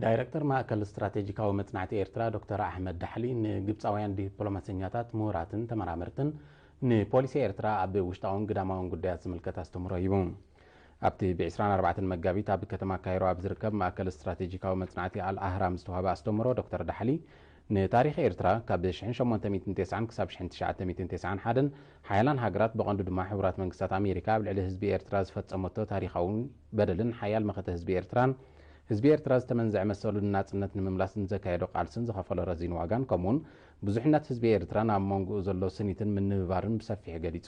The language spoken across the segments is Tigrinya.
ዳይረክተር ማእከል ስትራቴጂካዊ መጽናዕቲ ኤርትራ ዶክተር ኣሕመድ ዳሕሊ ንግብጻውያን ዲፕሎማሰኛታት፣ ምሁራትን ተመራመርትን ንፖሊሲ ኤርትራ ኣብ ውሽጣውን ግዳማውን ጉዳያት ዝምልከት ኣስተምህሮ ሂቡ። ኣብቲ ብ ዕስራን ኣርባዕተን መጋቢት ኣብ ከተማ ካይሮ ኣብ ዝርከብ ማእከል ስትራቴጂካዊ መጽናዕቲ ኣል ኣህራም ዝተዋህበ ኣስተምህሮ ዶክተር ዳሕሊ፣ ንታሪኽ ኤርትራ ካብ ሺሕ ሸሞንተ ሚእትን ተስዓን ክሳብ ሺሕ ትሽዓተ ሚእትን ተስዓን ሓደን ሓያላን ሃገራት፣ ብቐንዱ ድማ ሕቡራት መንግስታት ኣሜሪካ፣ ኣብ ልዕሊ ህዝቢ ኤርትራ ዝፈጸመቶ ታሪኻዊ በደልን ሓያል መኸተ ህዝቢ ኤርትራን፣ ህዝቢ ኤርትራ ዝተመንዘዐ መሰሉ ንናጽነት ንምምላስ ንዘካየዶ ቃልስን ዝኸፈሎ ረዚን ዋጋን፣ ከምኡውን ብዙሕነት ህዝቢ ኤርትራን ኣብ መንጎኡ ዘሎ ስኒትን ምንብባርን ብሰፊሑ ገሊጹ።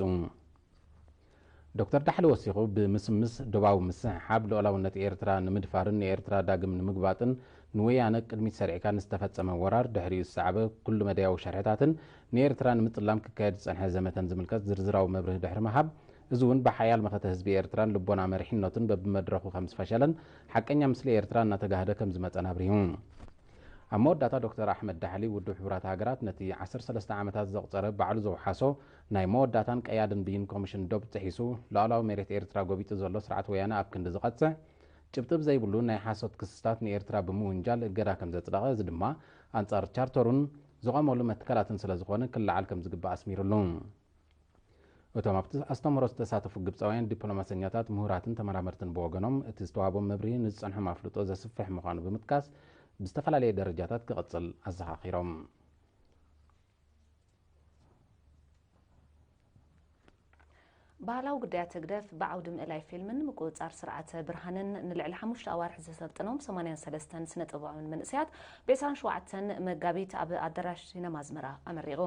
ዶክተር ዳሕሊ ወሲኹ፣ ብምስምስ ዶባዊ ምስሕሓብ ልኡላውነት ኤርትራ ንምድፋርን ንኤርትራ ዳግም ንምግባጥን ንወያነ ቅድሚት ሰሪዕካ ንዝተፈጸመ ወራር ድሕሪኡ ዝሰዓበ ኩሉ መዳያዊ ሸርሕታትን ንኤርትራ ንምጽላም ክካየድ ዝጸንሐ ዘመተን ዝምልከት ዝርዝራዊ መብርሂ ድሕሪ ምሃብ፣ እዚ እውን ብሓያል መኸተ ህዝቢ ኤርትራን ልቦና መሪሕነቱን በብመድረኹ ከም ዝፈሸለን ሓቀኛ ምስሊ ኤርትራ እናተጋህደ ከም ዝመጸን ኣብሪሁ። ኣብ መወዳእታ ዶክተር ኣሕመድ ዳሕሊ፣ ውድብ ሕቡራት ሃገራት ነቲ ዓሰርተ ሰለስተ ዓመታት ዘቑጸረ ባዕሉ ዘውሓሶ ናይ መወዳእታን ቀያድን ብይን ኮሚሽን ዶብ ጥሒሱ ሉዓላዊ መሬት ኤርትራ ጎቢጡ ዘሎ ስርዓት ወያነ ኣብ ክንዲ ዝቐጽዕ፣ ጭብጢ ብዘይብሉ ናይ ሓሶት ክስታት ንኤርትራ ብምውንጃል እገዳ ከም ዘጽደቐ፣ እዚ ድማ ኣንጻር ቻርተሩን ዝቖመሉ መትከላትን ስለ ዝኾነ ክለዓል ከም ዝግባእ ኣስሚሩሉ። እቶም ኣብቲ ኣስተምህሮ ዝተሳተፉ ግብጻውያን ዲፕሎማሰኛታት፣ ምሁራትን ተመራመርትን ብወገኖም፣ እቲ ዝተዋህቦም መብርሂ ንዝጸንሖም ኣፍልጦ ዘስፍሕ ምዃኑ ብምጥቃስ፣ ብዝተፈላለየ ደረጃታት ክቕጽል ኣዘኻኺሮም። ባህላዊ ጉዳያት ህግደፍ ብዓውዲ ምእላይ ፊልምን ምቁጽጻር ስርዓተ ብርሃንን ንልዕሊ ሓሙሽተ ኣዋርሕ ዘሰልጠኖም ሰማንያን ሰለስተን ስነ ጥበባውያን መንእሰያት ብ ዕስራን ሸውዓተን መጋቢት ኣብ ኣዳራሽ ሲነማ ኣዝመራ ኣመሪቑ።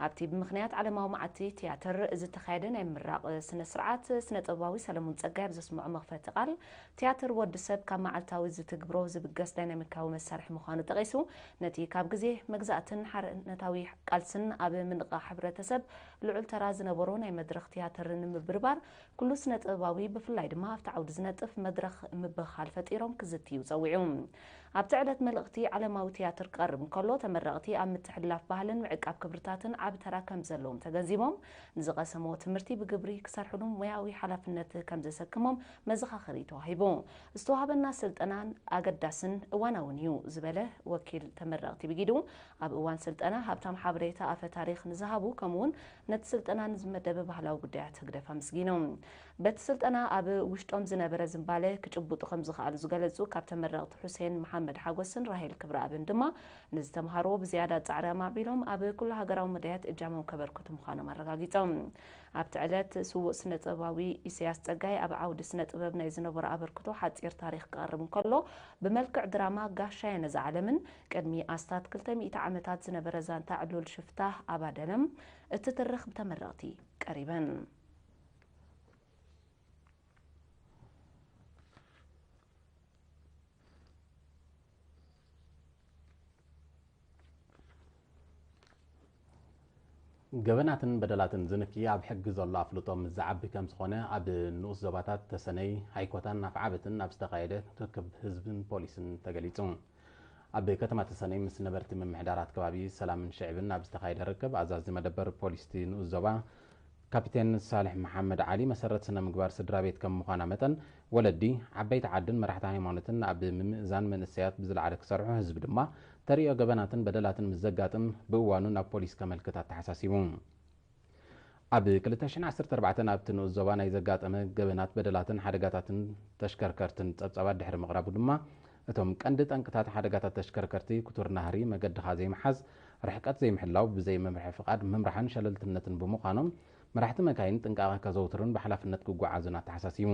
ኣብቲ ብምኽንያት ዓለማዊ መዓልቲ ትያትር ዝተኻየደ ናይ ምምራቕ ስነ ስርዓት፣ ስነ ጥበባዊ ሰለሙን ጸጋይ ኣብ ዘስምዖ መኽፈቲ ቃል፣ ትያትር ወዲ ሰብ ካብ መዓልታዊ ዝትግብሮ ዝብገስ ዳይናሚካዊ መሳርሒ ምዃኑ ጠቒሱ፣ ነቲ ካብ ግዜ መግዛእትን ሓርነታዊ ቃልስን ኣብ ምንቕቓሕ ሕብረተሰብ ልዑል ተራ ዝነበሮ ናይ መድረኽ ትያትር ንምብርባር፣ ኩሉ ስነ ጥበባዊ ብፍላይ ድማ ኣብቲ ዓውዲ ዝነጥፍ መድረኽ ምብኻል ፈጢሮም ክዝትዩ ጸዊዑ። ኣብቲ ዕለት መልእኽቲ ዓለማዊ ትያትር ክቐርብ እንከሎ፣ ተመረቕቲ ኣብ ምትሕልላፍ ባህልን ምዕቃብ ክብርታትን ዓቢ ተራ ከም ዘለዎም ተገንዚቦም፣ ንዝቐሰምዎ ትምህርቲ ብግብሪ ክሰርሕሉ ሞያዊ ሓላፍነት ከም ዘሰክሞም መዘኻኸሪ ተዋሂቡ። ዝተዋህበና ስልጠናን ኣገዳስን እዋናውን እዩ ዝበለ ወኪል ተመረቕቲ ብጊዱ፣ ኣብ እዋን ስልጠና ሃብታም ሓበሬታ ኣፈ ታሪኽ ንዝሃቡ፣ ከምኡውን ነቲ ስልጠና ንዝመደበ ባህላዊ ጉዳያት ህግደፍ ኣመስጊኑ። በቲ ስልጠና ኣብ ውሽጦም ዝነበረ ዝንባለ ክጭብጡ ከም ዝኸኣሉ ዝገለጹ ካብ ተመረቕቲ፣ ሑሴን መሓመድ ሓጎስን ራሄል ክብረኣብን ድማ፣ ንዝተምሃርዎ ብዝያዳ ጻዕሪ ኣማዕቢሎም ኣብ ኩሉ ሃገራዊ መዳያት እጃሞም ከበርክቱ ምዃኖም ኣረጋጊጾም። ኣብቲ ዕለት ስዉእ ስነ ጥበባዊ ኢሳያስ ጸጋይ ኣብ ዓውዲ ስነ ጥበብ ናይ ዝነበሮ ኣበርክቶ ሓጺር ታሪኽ ክቐርብ እንከሎ፣ ብመልክዕ ድራማ ጋሻየ ነዛ ዓለምን ቅድሚ ኣስታት ክልተ ሚእቲ ዓመታት ዝነበረ ዛንታ ዕሉል ሽፍታ ኣባደለም እትትርኽ ብተመረቕቲ ቀሪበን። ገበናትን በደላትን ዝንኪ ኣብ ሕጊ ዘሎ ኣፍልጦ ምስ ዝዓቢ ከም ዝኾነ ኣብ ንኡስ ዞባታት ተሰነይ፣ ሃይኮታን ኣፍዓበትን ኣብ ዝተኻየደ ርክብ ህዝብን ፖሊስን ተገሊጹ። ኣብ ከተማ ተሰነይ ምስ ነበርቲ ምምሕዳራት ከባቢ ሰላምን ሽዕብን ኣብ ዝተኻየደ ርክብ፣ ኣዛዚ መደበር ፖሊስ እቲ ንኡስ ዞባ ካፒቴን ሳልሕ መሓመድ ዓሊ፣ መሰረት ስነ ምግባር ስድራ ቤት ከም ምዃና መጠን፣ ወለዲ፣ ዓበይቲ ዓድን መራሕቲ ሃይማኖትን ኣብ ምምእዛን መንእሰያት ብዝለዓለ ክሰርሑ፣ ህዝቢ ድማ ተርእዮ ገበናትን በደላትን ምስ ዘጋጥም ብእዋኑ ናብ ፖሊስ ከመልክት ኣተሓሳሲቡ። ኣብ ክልተ ሽሕን ዓሰርተ ኣርባዕተን ኣብቲ ንኡስ ዞባ ናይ ዘጋጠመ ገበናት፣ በደላትን ሓደጋታትን ተሽከርከርትን ጸብጻባት ድሕሪ ምቕራቡ ድማ፣ እቶም ቀንዲ ጠንቅታት ሓደጋታት ተሽከርከርቲ፣ ክቱር ናህሪ፣ መገድኻ ዘይምሓዝ፣ ርሕቀት ዘይምሕላው፣ ብዘይ መምርሒ ፍቓድ ምምራሕን ሸለልትነትን ብምዃኖም፣ መራሕቲ መካይን ጥንቃቐ ከዘውትሩን ብሓላፍነት ክጓዓዙን ኣተሓሳሲቡ።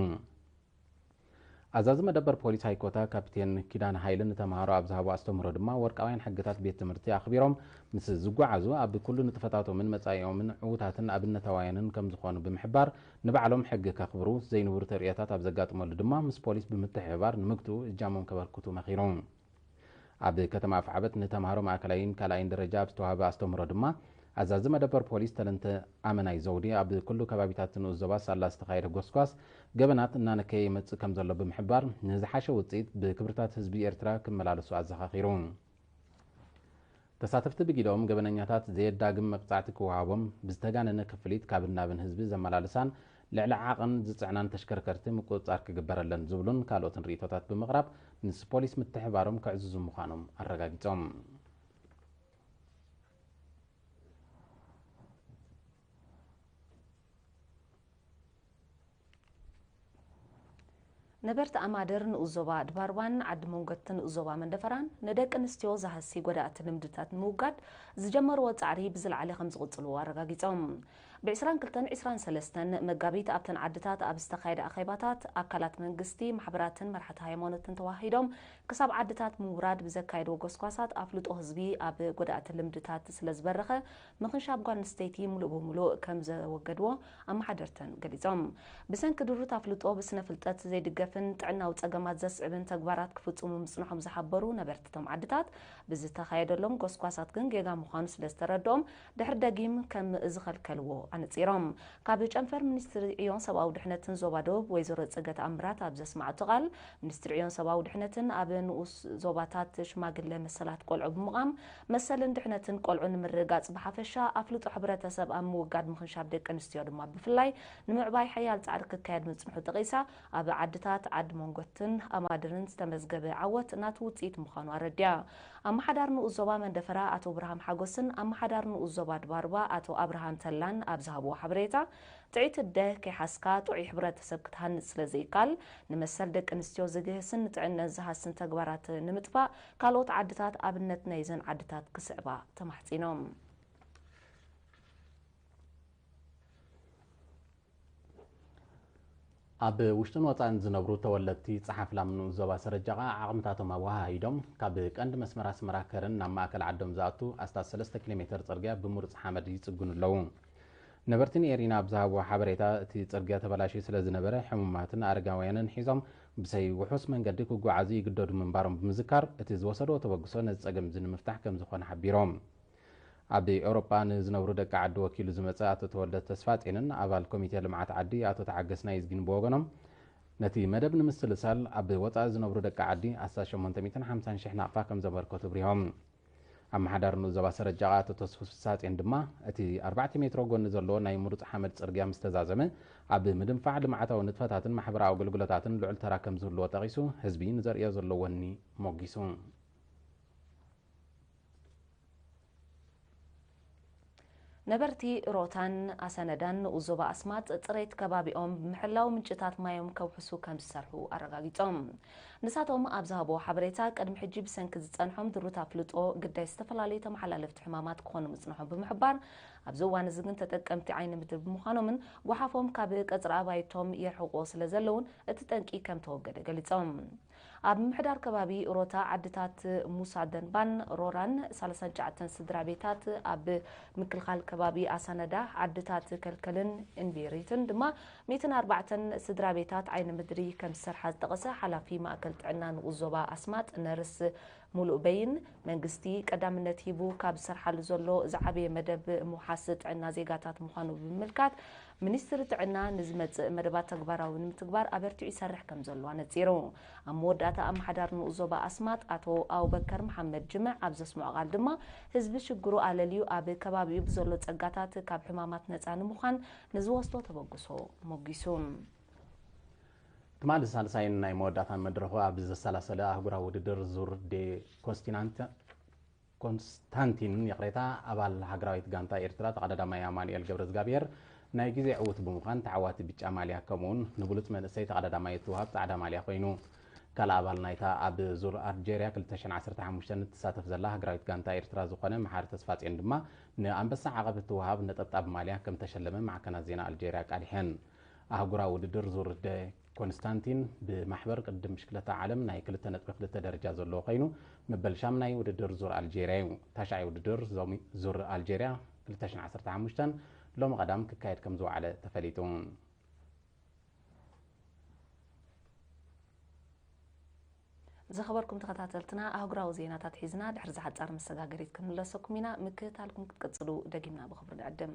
ኣዛዚ መደበር ፖሊስ ሃይኮታ ካፒቴን ኪዳነ ሃይለ ንተምሃሮ ኣብ ዝሃቦ ኣስተምህሮ ድማ፣ ወርቃውያን ሕግታት ቤት ትምህርቲ ኣኽቢሮም ምስ ዝጓዓዙ፣ ኣብ ኩሉ ንጥፈታቶምን መጻኢኦምን ዕዉታትን ኣብነታውያንን ከም ዝኾኑ ብምሕባር፣ ንባዕሎም ሕጊ ከኽብሩ፣ ዘይንቡር ተርእዮታት ኣብ ዘጋጥመሉ ድማ ምስ ፖሊስ ብምትሕብባር ንምግትኡ እጃሞም ከበርክቱ መኺሩ። ኣብ ከተማ ኣፍዓበት ንተምሃሮ ማእከላይን ካልኣይን ደረጃ ኣብ ዝተዋህበ ኣስተምህሮ ድማ፣ ኣዛዚ መደበር ፖሊስ ተለንተ ኣመናይ ዘውዲ፣ ኣብ ኩሉ ከባቢታት ንኡስ ዞባ ሳላ ዝተኻየደ ጎስጓስ ገበናት እናነከየ ይመጽእ ከም ዘሎ ብምሕባር፣ ንዝሓሸ ውጽኢት ብክብርታት ህዝቢ ኤርትራ ክመላለሱ ኣዘኻኺሩ። ተሳተፍቲ ብጊደኦም፣ ገበነኛታት ዘየዳግም መቕጻዕቲ ክወሃቦም፣ ብዝተጋነነ ክፍሊት ካብን ናብን ህዝቢ ዘመላልሳን ልዕሊ ዓቐን ዝጽዕናን ተሽከርከርቲ ምቁጽጻር ክግበረለን ዝብሉን ካልኦትን ርእይቶታት ብምቕራብ ምስ ፖሊስ ምትሕባሮም ክዕዝዙ ምዃኖም ኣረጋጊጾም። ነበርቲ ኣማድር ንኡስ ዞባ ድባርባን ዓዲ መንጎትን ንኡስ ዞባ መንደፈራን ንደቂ ኣንስትዮ ዝሃሲ ጎዳእቲ ልምድታት ንምውጋድ ዝጀመርዎ ጻዕሪ ብዝለዓለ ከም ዝቕጽልዎ ኣረጋጊጾም። ብ22 23 መጋቢት ኣብተን ዓድታት ኣብ ዝተኻየደ ኣኼባታት ኣካላት መንግስቲ፣ ማሕበራትን መራሕቲ ሃይማኖትን ተዋሂዶም ክሳብ ዓድታት ምውራድ ብዘካየድዎ ጎስጓሳት ኣፍልጦ ህዝቢ ኣብ ጎዳእቲ ልምድታት ስለ ዝበረኸ ምኽንሻብ ጓል ኣንስተይቲ ሙሉእ ብሙሉእ ከም ዘወገድዎ ኣመሓደርተን ገሊጾም። ብሰንኪ ድሩት ኣፍልጦ ብስነ ፍልጠት ዘይድገፍን ጥዕናዊ ጸገማት ዘስዕብን ተግባራት ክፍጽሙ ምጽንሖም ዝሓበሩ ነበርቲ እቶም ዓድታት ብዝተኻየደሎም ጎስጓሳት ግን ጌጋ ምዃኑ ስለ ዝተረድኦም ድሕሪ ደጊም ከም ዝኸልከልዎ ኣነጺሮም። ካብ ጨንፈር ሚኒስትሪ ዕዮን ሰብኣዊ ድሕነትን ዞባ ደቡብ ወይዘሮ ጽገ ተኣምራት ኣብ ዘስማዓቶ ቃል፣ ሚኒስትሪ ዕዮን ሰብኣዊ ድሕነትን ኣብ ንኡስ ዞባታት ሽማግለ መሰላት ቆልዑ ብምቓም መሰልን ድሕነትን ቆልዑ ንምርግጋጽ ብሓፈሻ ኣፍልጦ ሕብረተሰብ ኣብ ምውጋድ ምኽንሻብ ደቂ ኣንስትዮ ድማ ብፍላይ ንምዕባይ ሓያል ጻዕሪ ክካየድ ምጽንሑ ጠቒሳ፣ ኣብ ዓድታት ዓዲ መንጎትን ኣማድርን ዝተመዝገበ ዓወት ናቱ ውጽኢት ምዃኑ ኣረድያ። ኣመሓዳሪ ንኡስ ዞባ መንደፈራ ኣቶ ብርሃም ሓጎስን ኣመሓዳሪ ንኡስ ዞባ ድባርባ ኣቶ ኣብርሃም ተላን ኣብ ዝሃብዎ ሓበሬታ፣ ጥዕይቲ ኣደ ከይሓዝካ ጥዑይ ሕብረተሰብ ክትሃንጽ ስለ ዘይካል፣ ንመሰል ደቂ ኣንስትዮ ዝግህስን ንጥዕነን ዝሃስን ተግባራት ንምጥፋእ ካልኦት ዓድታት ኣብነት ናይዘን ዓድታት ክስዕባ ተማሕጺኖም። ኣብ ውሽጥን ወጻእን ዝነብሩ ተወለድቲ ጸሓፍ ላም ንኡስ ዞባ ሰረጃ ከኣ ዓቕምታቶም ኣወሃሂዶም ካብ ቀንዲ መስመር ኣስመራ ከረን ናብ ማእከል ዓዶም ዝኣቱ ኣስታት 3 ኪሎ ሜተር ጽርግያ ብምሩጽ ሓመድ ይጽግኑ ኣለዉ። ነበርቲ ንኤሪና ኣብ ዝሃብዎ ሓበሬታ፣ እቲ ጽርግያ ተበላሽዩ ስለ ዝነበረ፣ ሕሙማትን ኣረጋውያንን ሒዞም ብሰይ ውሑስ መንገዲ ክጓዓዙ ይግደዱ ምንባሮም ብምዝካር፣ እቲ ዝወሰድዎ ተበግሶ ነዚ ጸገም እዚ ንምፍታሕ ከም ዝኾነ ሓቢሮም። ኣብ ኤውሮጳ ንዝነብሩ ደቂ ዓዲ ወኪሉ ዝመጸ ኣቶ ተወልደ ተስፋጼንን ኣባል ኮሚቴ ልምዓት ዓዲ ኣቶ ተዓገስ ናይዝጊን ብወገኖም፣ ነቲ መደብ ንምስልሳል ኣብ ወጻኢ ዝነብሩ ደቂ ዓዲ ኣስታት ሸሞንተ ሚእትን ሓምሳን ሽሕ ናቕፋ ከም ዘበርከቱ ኣብሪሆም። ኣመሓዳሪ ንኡስ ዞባ ሰረጃ ኣቶ ተስፉ ተስፋጼን ድማ፣ እቲ ኣርባዕተ ሜትሮ ጎኒ ዘለዎ ናይ ምሩጽ ሓመድ ጽርግያ ምስ ተዛዘመ፣ ኣብ ምድንፋዕ ልምዓታዊ ንጥፈታትን ማሕበራዊ ኣገልግሎታትን ልዑል ተራ ከም ዝህልዎ ጠቒሱ፣ ህዝቢ ንዘርእዮ ዘሎ ወኒ ሞጊሱ። ነበርቲ ሮታን ኣሰነዳን ንኡስ ዞባ ኣስማጥ ጽሬት ከባቢኦም ብምሕላው ምንጭታት ማዮም ከውሕሱ ከም ዝሰርሑ ኣረጋጊጾም። ንሳቶም ኣብ ዝሃብዎ ሓበሬታ፣ ቅድሚ ሕጂ ብሰንኪ ዝጸንሖም ድሩት ኣፍልጦ ግዳይ ዝተፈላለዩ ተመሓላለፍቲ ሕማማት ክኾኑ ምጽንሖም ብምሕባር፣ ኣብዚ እዋን እዚ ግን ተጠቀምቲ ዓይኒ ምድሪ ብምዃኖምን ጓሓፎም ካብ ቀጽሪ ኣባይቶም የርሕቆ ስለ ዘለውን እቲ ጠንቂ ከም ተወገደ ገሊጾም። ኣብ ምምሕዳር ከባቢ ሮታ ዓድታት ሙሳ ደንባን ሮራን 39 ስድራ ቤታት፣ ኣብ ምክልኻል ከባቢ ኣሳነዳ ዓድታት ከልከልን እንቢሪትን ድማ 104 ስድራ ቤታት ዓይኒ ምድሪ ከም ዝሰርሓ ዝጠቐሰ ሓላፊ ማእከል ጥዕና ንኡስ ዞባ ኣስማጥ ነርስ ሙሉእ በይን፣ መንግስቲ ቀዳምነት ሂቡ ካብ ዝሰርሓሉ ዘሎ ዝዓበየ መደብ ምውሓስ ጥዕና ዜጋታት ምዃኑ ብምምልካት፣ ሚኒስትሪ ጥዕና ንዝመጽእ መደባት ተግባራዊ ንምትግባር ኣበርቲዑ ይሰርሕ ከም ዘሎ ኣነጺሩ። ኣብ መወዳእታ ኣመሓዳሪ ንኡስ ዞባ ኣስማጥ ኣቶ ኣቡበከር መሓመድ ጅምዕ ኣብ ዘስምዖ ቃል ድማ፣ ህዝቢ ሽግሩ ኣለልዩ ኣብ ከባቢኡ ብዘሎ ጸጋታት ካብ ሕማማት ነጻ ንምዃን ንዝወስዶ ተበግሶ ሞጊሱ። ትማሊ ሳልሳይን ናይ መወዳእታን መድረኹ ኣብ ዘሰላሰለ ኣህጉራዊ ውድድር ዙር ዴ ኮስቲናንት-፣ ኮንስታንቲን፣ ይቕሬታ፣ ኣባል ሃገራዊት ጋንታ ኤርትራ ተቐዳዳማይ ኣማኑኤል ገብረዝጋብሔር ናይ ግዜ ዕዉት ብምዃን ተዓዋቲ ብጫ ማልያ ከምኡውን ንብሉጽ መንእሰይ ተቐዳዳማይ እትወሃብ ጻዕዳ ማልያ ኮይኑ። ካልእ ኣባል ናይታ ኣብ ዙር ኣልጀርያ ክልተ ሽሕን ዓሰርተ ሓሙሽተን እትሳተፍ ዘላ ሃገራዊት ጋንታ ኤርትራ ዝኾነ መሓሪ ተስፋጽዮን ድማ ንኣንበሳ ዓቐብ እትወሃብ ነጠብጣብ ማልያ ከም ተሸለመ ማዕከናት ዜና ኣልጀርያ ኣቃሊሐን። ኣህጉራዊ ውድድር ዙር ደ ኮንስታንቲን ብማሕበር ቅድድም ብሽክለታ ዓለም ናይ ክልተ ነጥቢ ክልተ ደረጃ ዘለዎ ኮይኑ፣ መበል ሻምናይ ውድድር ዙር ኣልጄርያ እዩ። ታሽዓይ ውድድር ዞሚ-፣ ዙር ኣልጄርያ ክልተ ሽሕን ዓሰርተ ሓሙሽተን ሎሚ ቀዳም ክካየድ ከም ዝወዓለ ተፈሊጡ። ዝኸበርኩም ተኸታተልትና፣ ኣህጉራዊ ዜናታት ሒዝና ድሕሪ ዝሓጻር መሰጋገሪት ክንምለሰኩም ኢና። ምክትታልኩም ክትቅጽሉ ደጊምና ብኽብሪ ንዕድም።